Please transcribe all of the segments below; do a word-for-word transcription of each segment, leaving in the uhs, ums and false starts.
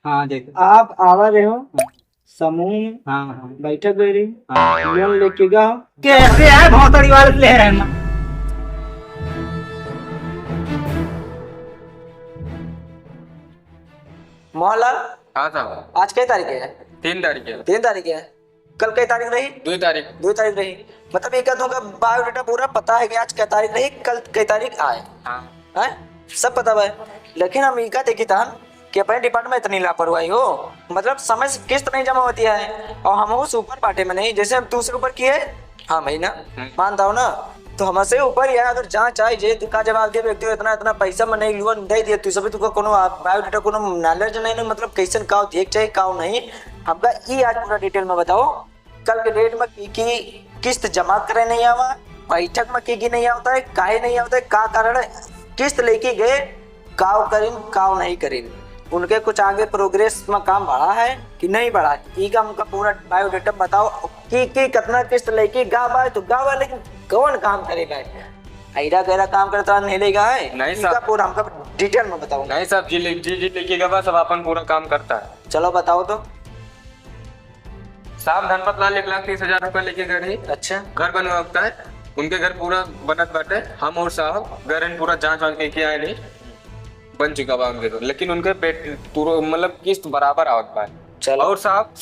हाँ, देख। आप आवा रहे हो, समूह में हाँ, हाँ। बैठक गए रही, हाँ। लोन लेके गए हो। कैसे यार, भौसड़ी वाले से ले रहे हैं ना? मोहनलाल, हाँ साहब। आज कई तारीख है? तीन तारीख है। तीन तारीख है। कल कई तारीख रही? दुई तारीख। दुई तारीख रही। मतलब, इका तुमका बायोडाटा पूरा पता है कि आज कई तारीख रही, कल कई तारीख आए। हाँ। हैं? सब पता बा। लेकिन हम इका देखी तहन कि अपने डिपार्टमेंट में इतनी लापरवाही हो, मतलब, समय से किस्त नहीं जमा होती है, और हम उस ऊपर बाटे में नहीं, जैसे हम तू से ऊपर की है, हाँ भाई ना, हम्म। मानता हो ना, तो हमसे ऊपर या अगर जांच आई जे तू का जवाब दे, व्यक्ति इतना, इतना पैसा में नहीं, लोन दे दिया, तू सभी तुमको कोनो बायोडाटा, कोनो नॉलेज नहीं ना, मतलब, कैसन का देख चाहे का नहीं, हमका ई आज पूरा डिटेल में बताओ। कल के डेट में की, की किस्त जमा करे नहीं आवा, बैठक में की, की नहीं आवता है, काहे नहीं आवता है, का कारण है, किस्त लेके गए, काव करीन, काव नहीं करीन, उनके कुछ आगे प्रोग्रेस में काम बढ़ा है कि नहीं बढ़ा है, ई का हमका पूरा बायोडाटा बताओ कि, कि कितना किस्त लेके गा बा तो गा बा, लेकिन कौन काम करे बा, ऐरा गैरा काम करता नहीं लेगा है, नहीं इनका साहब। पूरा हमका डिटेल में बताओ। नहीं साहब, जी ले-, जी, जी लेके गवा सब अपन पूरा काम करता है। चलो बताओ तो। साहब, धनपत लाल एक लाख तीस हजार रुपया लेके गए रही। अच्छा। घर बनवाता है, उनके घर पूरा बनत बाटे। हम और साहब घर इन पूरा जांच वांच करके आए नहीं, बन चुका बा उनके घर, लेकिन उनके बेट-, पूरा मतलब किस्त बराबर आवत बा। चलो। और साहब,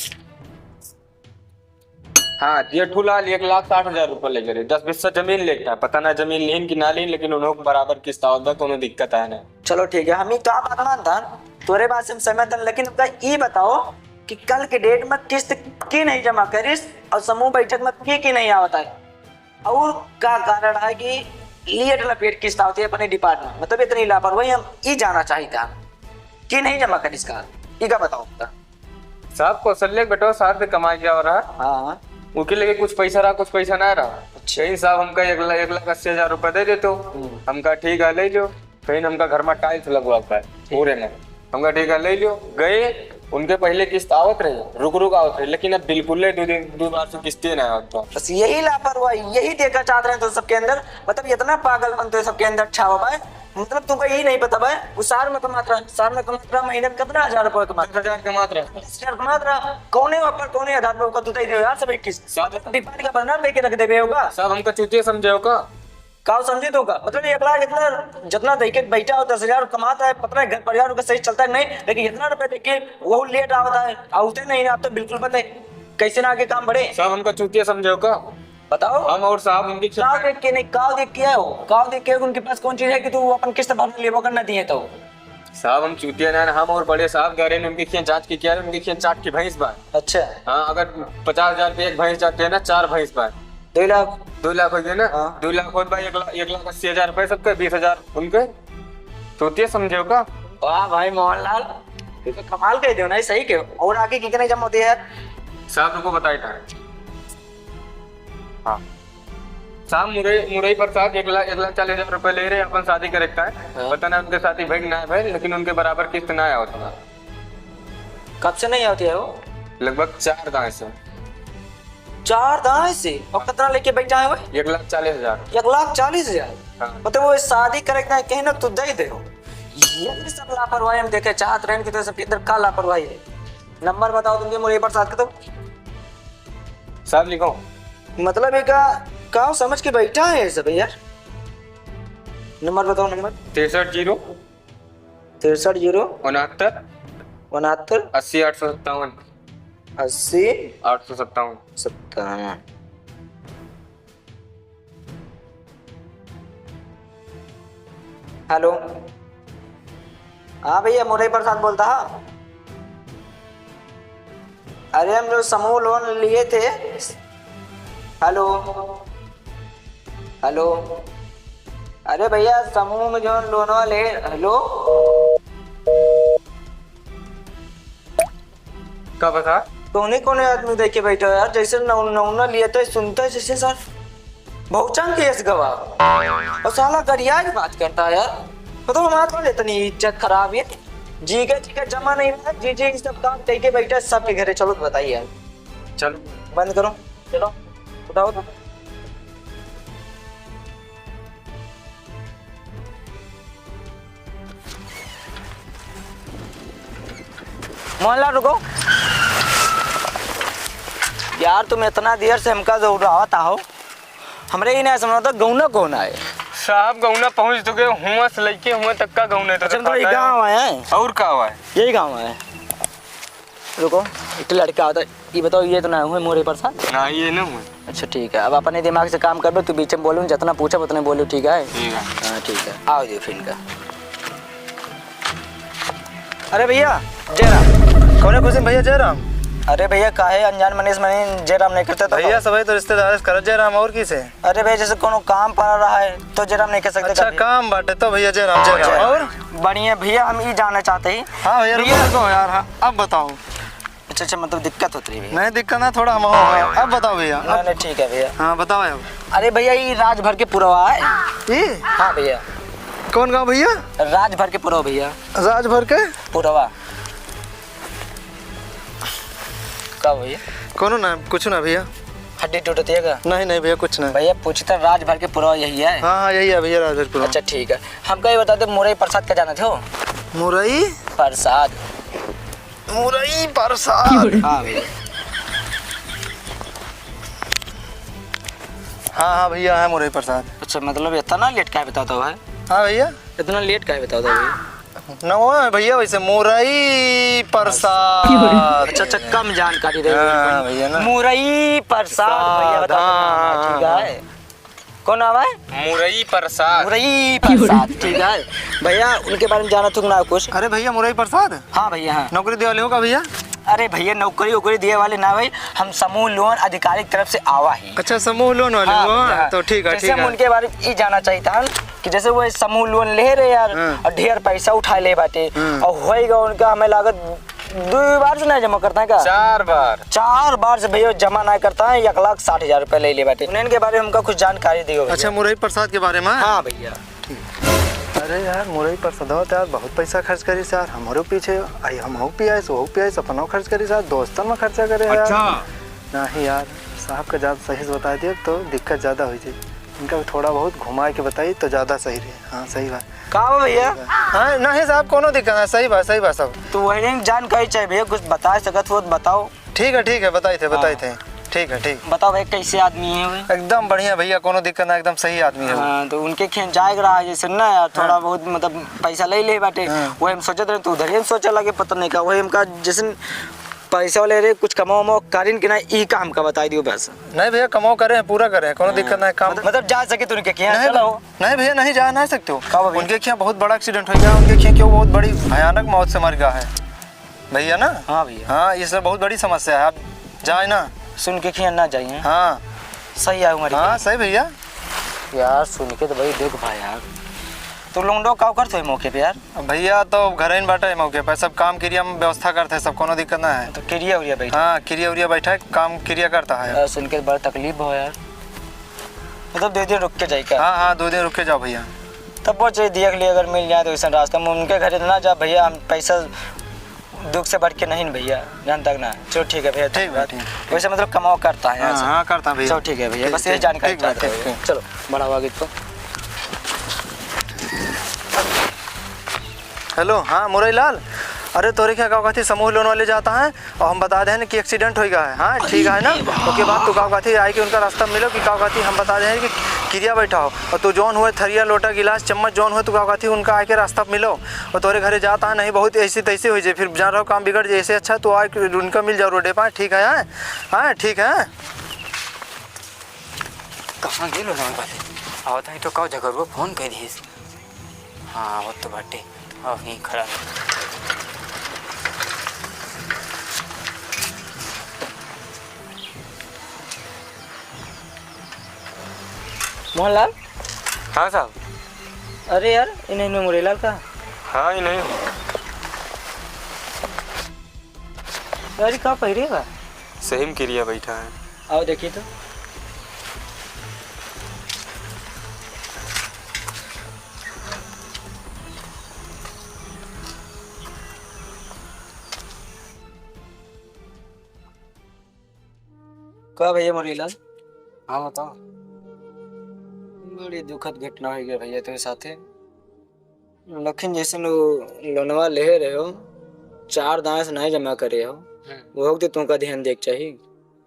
हाँ, जेठू लाल एक लाख साठ हजार रुपया लेके रही, दस बिस्सा जमीन लेके है, पता ना जमीन लेन कि ना लेन, लेकिन उन्होंने बराबर किस्त आवत बा, कोनो दिक्कत है ना। चलो ठीक है, हम ही तो आप बात मानता, तोरे बात से हम सहमत हन, लेकिन हमका ई बताओ कि कल के डेट में किस्त की नहीं जमा करिस और समूह बैठक में की, की नहीं आवत है, और का कारण है कि लेट लपेट किस्त आवती है अपने डिपार्टमेंट, मतलब इतनी लापरवाही, हम ई जानना चाहिए था कि नहीं जमा करिस का, ई का बताओ हमका। साहब, कौशल्या के बेटवा शहर से कमाई के आवा रहा। हाँ। उके लगे कुछ पैसा रहा, कुछ पैसा ना रहा। अच्छा। कहीं साहब हमका एक लाख, एक लाख अस्सी हजार रुपया दे देते हो। हम्म। हमका ठीक है, ले लो। कहीं हमका घर में टाइल्स लगवा का है, ठीक। पूरे में। हमका ठीक है, ले लो। गए, उनके पहले किस्त आवत रही, रुक रुक आवत रही, लेकिन अब बिल्कुल ले, दो दिन, दो बार से किस्ते ना आवत बा। बस यही लापरवाही, यही देखा चाहत रहे तो सबके अंदर, मतलब इतना पागलपन तो सबके अंदर छावा बा। मतलब तुमका ई नहीं पता बा, उ सार में कमात रहा, सार में कमात रहा, महीने में कितना हजार रुपया कमात रहा? दस हजार कमात रहा। दस हजार कमात रहा, कौने ऊपर, कौने आधार पर ओका तू दे देवे यार सब एक किस्त? साहब, डिपार्टमेंट का बदनाम लेके रख देवे होगा। साहब, हमका चूतिया समझे हो का? का समझे तो का? मतलब एक लाख इतना, जितना दे के बैठा हो, दस हजार कमाता है, पता नहीं घर परिवार का सही चलता है कि नहीं, लेकिन इतना रुपया दे के वो लेट आवता है, आवते नहीं, आप तो बिल्कुल बंद है। कैसे ना आगे काम बढ़े? साहब, हमका चूतिया समझे हो का? बताओ। हम और साहब उनकी काव देख के नहीं, काव देख के आए हो? काव देख के आए हो, उनके पास कौन चीज है कि तू अपन किस्त भरने लेबो करना दिए तो? साहब, हम चूतिया ना, हम और बड़े साहब गए रहे, उनके खियाँ जांच के किया रहे, उनके खियाँ चार ठे भैंस बा। अच्छा। हाँ, अगर पचास हजार पे एक भैंस जाते हैं ना, चार भैंस बा। दो लाख। दो लाख हो गए ना? हाँ। दो लाख होत बा, एक लाख, एक लाख अस्सी हजार रुपये सबके, बीस हजार उनके। चूतिया समझे हो का? वाह भाई मोहनलाल, तू तो कमाल कह दो ना, सही कहो। और आगे की नहीं जमा होती है यार? साहब, तुमको बताई था। हाँ। साहब, मुरई, मुरई प्रसाद एक लाख, एक लाख चालीस हजार रुपये ले रहे, अपन शादी करे का है। हाँ। पता ना उनके शादी भइल ना भइल, लेकिन उनके बराबर किस्त ना आवत बा। कब से नहीं आवती है वो? लगभग चार दाएं से। चार दाएं से? और कितना लेके बैठा है वो? एक लाख चालीस हजार। एक लाख चालीस हजार? हाँ। मतलब वो शादी करे का है, कहीं ना तू दे दे हो। ये सब लापरवाही हम देखे चाहत रहन कि तो सबके अंदर का लापरवाही है। नंबर बताओ तुमके मुरई प्रसाद के तो। साहब, लिखो। मतलब ये का, का समझ के बैठा है सब यार? नंबर बताओ, नंबर। तिरसठ जीरो। तिरसठ जीरो। उनहत्तर। उनहत्तर। अस्सी आठ सौ सत्तावन। अस्सी। आठ सौ सत्तावन। सत्तावन। हेलो, हाँ भैया, मुरई प्रसाद बोलता है। अरे, हम जो समूह लोन लिए थे। हेलो, हेलो, अरे भैया, समूह में जो लोन वाले, हेलो। का बता? कौने कौने आदमी देख के बैठा हो यार, जैसे नौ-, नौना लिया तो सुनता है जैसे सर भौचंग के यस गवा। और साला गरिया की बात करता है यार। तो, तो हमारा थोड़ा इतनी इज्जत खराब है। जी के, जी के जमा नहीं रहा, जी, जी, ये सब काम कह के बैठा है सबके घरे। चलो तो बताइए यार। चलो। बंद करो, चलो, उठाओ तो। मोहनलाल, रुको। यार, तुम इतना देर से हमका दौड़ावत आओ, हमरे ही ना समझ में आवत गौना कौन आए। साहब, गौना पहुँच चुके, हुआं से लइके हुआं तक का गौना है, तो अच्छा, मतलब, ये गाँव है? और का हुआ है? यही गाँव है। रुको, एक लड़का आता है, ये बताओ, ये तो ना हुए मोरे प्रसाद? ना, ये ना हुए। अच्छा, ठीक है, अब अपने दिमाग से काम करबे, तू बीच में बोलू, जितना पूछब उतने बोलू, ठीक है? ठीक है। हाँ, ठीक है, आओ जी फिर इनका। अरे भैया, जयराम। कौने खुशी में भैया जयराम? अरे भैया, काहे अनजान मनीष मनी जयराम नहीं करते तो भैया, कहो? सबै तो रिश्तेदार से करत जयराम, और किसे? अरे भैया, जैसे कोनो काम पड़ा रहा है, तो जयराम नहीं कर सकते अच्छा, कभी? काम बाटे तो भैया जयराम, जयराम। जयराम। और? बढ़िया भैया, हम ई जानना चाहते हैं। हाँ भैया, रुको, भैया। रुको यार, हाँ, अब बताओ। अच्छा, अच्छा, मतलब दिक्कत होत रही भैया। नहीं, दिक्कत ना, थोड़ा हम हो, अब बताओ भैया, नहीं, अब नहीं, ठीक है भैया। हाँ, बताओ अब। अरे भैया, ये राजभर के पुरवा है। ये? हाँ भैया। कौन गाँव भैया? राजभर के पुरवा भैया। राजभर के? पुरवा। का भैया? कोनो ना, कुछ ना भैया। हड्डी टूटत है का? नहीं, नहीं भैया, कुछ ना। भैया, पूछता, राजभर के पुरवा यही है? हाँ, हाँ, यही है भैया, राजभर पुरवा। अच्छा, ठीक है। हमका ये बता दे, मुरई प्रसाद का जानत हो? मुरई? प्रसाद। मुरई प्रसाद। हाँ भैया। हाँ, हाँ भैया, है मुरई प्रसाद। अच्छा, मतलब इतना लेट काहे बतावत हो भाई? हाँ भैया। इतना लेट काहे बतावत हो भैया? नवा है भैया, वैसे मुरई प्रसाद। अच्छा, अच्छा, कम जानकारी रही हाँ, भैया ना। मुरई प्रसाद भैया बतावत हो, हाँ, हाँ, ठीक है। कौन नाम है? मुरई प्रसाद। मुरई प्रसाद, ठीक है। भैया, उनके बारे में जानत हो ना कुछ? अरे भैया, मुरई प्रसाद? हाँ भैया, हाँ। नौकरी देवे वाले हो का भैया? अरे भैया, नौकरी वोकरी दिए वाले ना भाई, हम समूह लोन आधिकारिक तरफ से आवा ही। अच्छा, समूह लोन वाले हाँ हो? भैया, हाँ। तो ठीक है, जैसे ठीक हम है। उनके बारे में ई जानना चाहिए था कि जैसे वो समूह लोन ले रहे यार, हाँ। और ढेर पैसा उठा ले बाटे, हाँ। और होएगा उनका, हमें लागत दो बार से नहीं जमा करता है का? चार बार। चार बार से भैया जमा नहीं करता है, एक लाख साठ हजार रुपया ले ले बाटे। उन्हें के बारे में हमका कुछ जानकारी दियो भैया। अच्छा, मुरई प्रसाद के बारे में? हाँ भैया। अरे यार, मुरई प्रसादवा तो यार बहुत पैसा खर्च करिस यार, हमरो पीछे आई, हमहू पियाइस, वहू पियाइस, अपनो खर्च करिस यार, दोस्तन में खर्चा करे है यार। अच्छा। नहीं यार, साहब का ज्यादा सही से बता दिए तो दिक्कत ज्यादा हो जाए। इनका थोड़ा बहुत घुमा के बताई तो ज्यादा सही रहे। हाँ, सही बात। का हो भैया? हाँ, नहीं साहब, कोनो दिक्कत नहीं, सही बात, सही बात सब। तो वही जानकारी चाहिए भैया, कुछ बता सकत हो तो बताओ। ठीक है, ठीक है, बताई थे, बताई हाँ। थे। ठीक है, ठीक। बताओ भाई, कैसे आदमी है वे? एकदम बढ़िया भैया, कोनो दिक्कत ना, एकदम सही आदमी है वो। हाँ, तो उनके खेत जाए के रहा जैसे ना यार, थोड़ा हाँ। बहुत मतलब पैसा ले ले बाटे। हाँ। वही हम सोचत रहे, तो उधर ही हम सोचे लगे, पता नहीं का, वही हमका जैसे पैसा ले रहे, कुछ कमाओ वमाओ कारिन के ना, ई काम का बताई दियो बस। नहीं भैया, कमाओ करे हैं, पूरा करे हैं, कोनो हाँ। दिक्कत नहीं, काम। मतलब, मतलब जा सके तो उनके खेत नहीं चलो। नहीं भैया, नहीं जा, नहीं सकते हो। का भैया? उनके खेत बहुत बड़ा accident हो गया, उनके खेत क्यों बहुत बड़ी भयानक मौत से मर गया है। भैया ना? हाँ भैया। हाँ, ये सब बहुत बड़ी समस्या है, आप जाए ना। सुन के खिया ना जाइए। हाँ। सही है उमर हाँ, के। सही भैया। यार, सुन के तो बड़ी दुख भा यार। तो लौंडो का करत हो मौके पे यार? भैया तो घर ही बाटे मौके पे, सब काम किरिया में व्यवस्था करते हैं, सब कोनो दिक्कत ना है। तो किरिया उरिया बैठा? हाँ, किरिया उरिया बैठा है, काम किरिया करता है। यार, सुन के बड़ा तकलीफ हो यार। मतलब दो दिन रुक के जाए का? हाँ, हाँ, दो दिन रुक के जाओ भैया। तब वो चीज देख लिया, अगर मिल जाए तो वैसा रास्ता में उनके घर इतना जा भैया, हम पैसा दुख से बढ़ के नहीं न भैया, जान तक ना। चलो ठीक है भैया, ठीक है, धन्यवाद। ठीक है। वैसे मतलब कमाओ करता है यहाँ हाँ, से। हाँ, करता है भैया। चलो ठीक है भैया, ठीक, बस ये ठीक, जानकारी ठीक, चाहते ठीक, थे। ठीक। चलो, बढ़ाओ आगे तो। हेलो, हाँ, मुरई लाल, अरे तोरे क्या का कहती समूह लोन वाले जाता है और हम बता दें कि accident हो गया है, हाँ, ठीक है ना? ओके, बाद तू का कहती आई कि उनका रास्ता मिलो कि का कहती हम बता दें कि किरिया बैठा हो और तू जौन हुए थरिया, लोटा, गिलास, चम्मच जौन हुए तू का कहती उनका आके रास्ता मिलो। और तोरे घरे जाता है, नहीं बहुत ऐसी तैसी हुई जे, फिर जान रहो काम बिगड़ जाए, ऐसे अच्छा तू आ उनका मिल जाओ रोडे पर, ठीक है? हाँ, हाँ, ठीक है। कहाँ गेल हो जमाई बाटे? आवत है तो का झगड़ुआ फोन कर दिए। हाँ, आवत तो बाटे, अब यहीं खड़ा है। मोहनलाल? हाँ साहब। अरे यार, इन्हें, इन्हें मुरैलाल का? हाँ, इन्हें। अरे, का पहिरे बा? सही में किरिया बैठा है। आओ देखी तो। का भैया मुरलीलाल? हाँ, बताओ। बड़ी दुखद घटना हो गया भैया तेरे साथे। लखन जैसे नु लोनवा लेहे रहे हो, चार दाएं से नहीं जमा करे हो, हम्म। वो होते तुमका ध्यान देक चाहिए।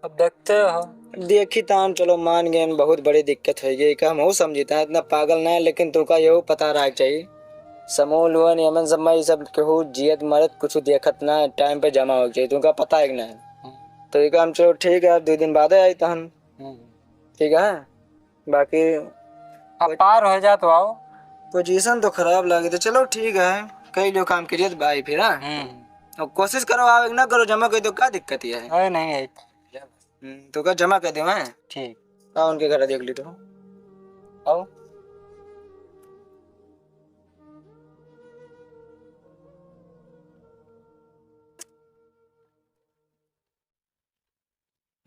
अब देखते हो। देखी तान, चलो मान गए, बहुत बड़ी दिक्कत हो गई, का हमहू समझित है, इतना पागल ना है, लेकिन तुमका यहू पता रहा चाहिए, समूह लोगन, एमन सब में, ये सब केहू जियत मरत कुछ देखत ना है, टाइम पे जमा हो चाहिए, तुमका पता है कि ना है? हम्म। तो ये काम, चलो ठीक है, दो दिन बाद आई तहन। हम्म। ठीक है, बाकी अब पार हो जा तो आओ। पोजीशन तो खराब लागे, तो चलो ठीक है, कई जो काम करिए तो भाई फिर, हाँ? हम्म। अब कोशिश करो, आओ, एक ना करो, जमा कर दो, का दिक्कत है? अरे नहीं है। हम्म, तो का जमा कर दो, हैं? ठीक। आओ, उनके घर देख ली तो। आओ।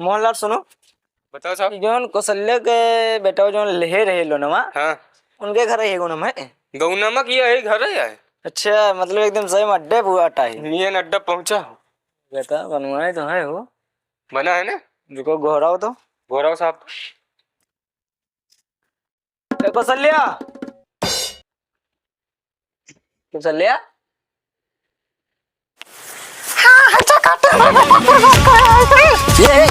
मोहनलाल, सुनो। बताओ साहब। ई जौन कौशल्या के बेटा जौन लेहे रहे लोनवा, हाँ। उनके घर है गौनम है? गौनम के यही घर है। अच्छा, मतलब एकदम सही में अड्डे बुआ टाइप। ये अड्डा पहुंचा हो। बेटा, बनवाए तो है हो। बना है ना? रुको, गोहराओ तो। गोहराओ साहब। ए, कौशल्या। कौशल्या? ये,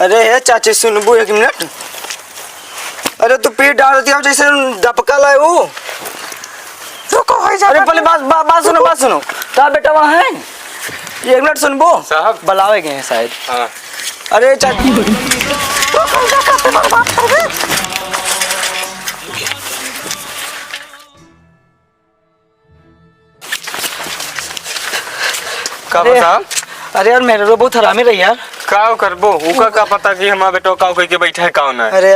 अरे हे चाची, सुनबू एक मिनट। अरे तू पीठ डाल दिया जैसे डबका लाए वो। रुको, हो जा। अरे पहले बात, बा-, बात सुनो, बात सुनो। का बेटा वहाँ है? एक मिनट सुनबो। साहब। बुलावे गए हैं शायद। हाँ। अरे चाची। रुको, हो जा, का तुम्हारी बात कर दे। का अरे, बता? अरे यार, मेरे तो बहुत हरामी रही यार। का करबो? उका का पता कि हमार बेटो का कह के बैठा है, का ना है? अरे,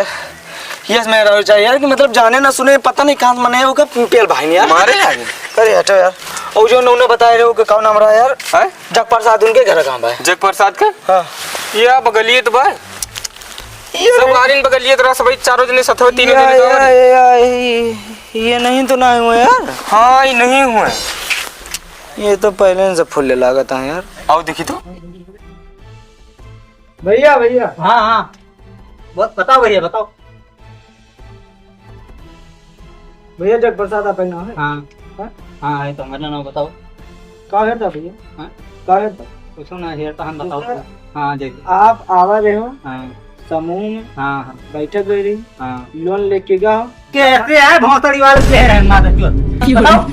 यस, मेरा चाहे यार कि मतलब जाने ना सुने, पता नहीं कहाँ से मने उका पेल भाई ने यार। मारे लागे? अरे हटो यार। और जो उन्होंने बताए रहे, उनका का नाम रहा यार? हैं? जग प्रसाद, उनके घर काम है। जग प्रसाद का? हाँ। ये बगलिए तो बा। ये सब रे। गाड़िन बगलिए तो रहा, सब चारों जने सथवे, तीनों या, जने या, सथवे। या, ये, ये नहीं तो ना हुआ यार। हाँ, ये नहीं हुआ। ये तो पहले से फुल लागत है यार। आओ देखी तो। भैया, भैया। हाँ, हाँ। ब-, बताओ भैया, बताओ। भैया, जग प्रसाद आप है ना? हाँ। हाँ? हाँ, है तो हमारा नाम बताओ। का है था भैया? हाँ? का है था? कुछ ना है, तो हम बताओ। दूसरा? हाँ, जी। आप आवा रहे हो? हाँ। समूह में? हाँ, हाँ। बैठक गई रही? हाँ। लोन लेके गया हो? कैसे है भोसड़ी वाले चेहरे हैं, मादर चोद? बताओ।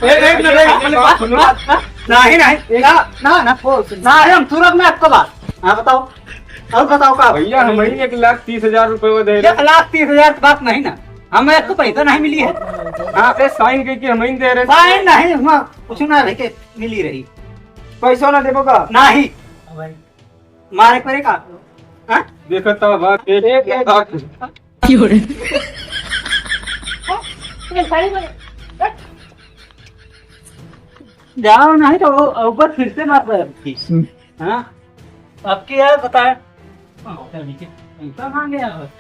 एक, एक मिनट, एक मिनट, बात सुनो। नहीं, नहीं। ना, ना, ना, नहीं, हम सुनत ना आपका बात। हाँ, बताओ। और बताओ का? भैया, हम ही एक लाख तीस हजार रुपये वो दे रहे। एक लाख तीस हजार की बात नहीं ना, हमें एक तो पैसा नहीं मिली है। हाँ, पे साइन करके हम ही दे रहे। साइन नहीं, हम कुछ ना लेके मिली रही। पैसा ना देबो का? नहीं। मारे पड़े का? हाँ? देखो तो बात एक, एक, एक लाख। जाओ नहीं तो वो ऊपर फिर से मार पाए। हाँ? अब क्या है बताए? पैसा मांगे यार।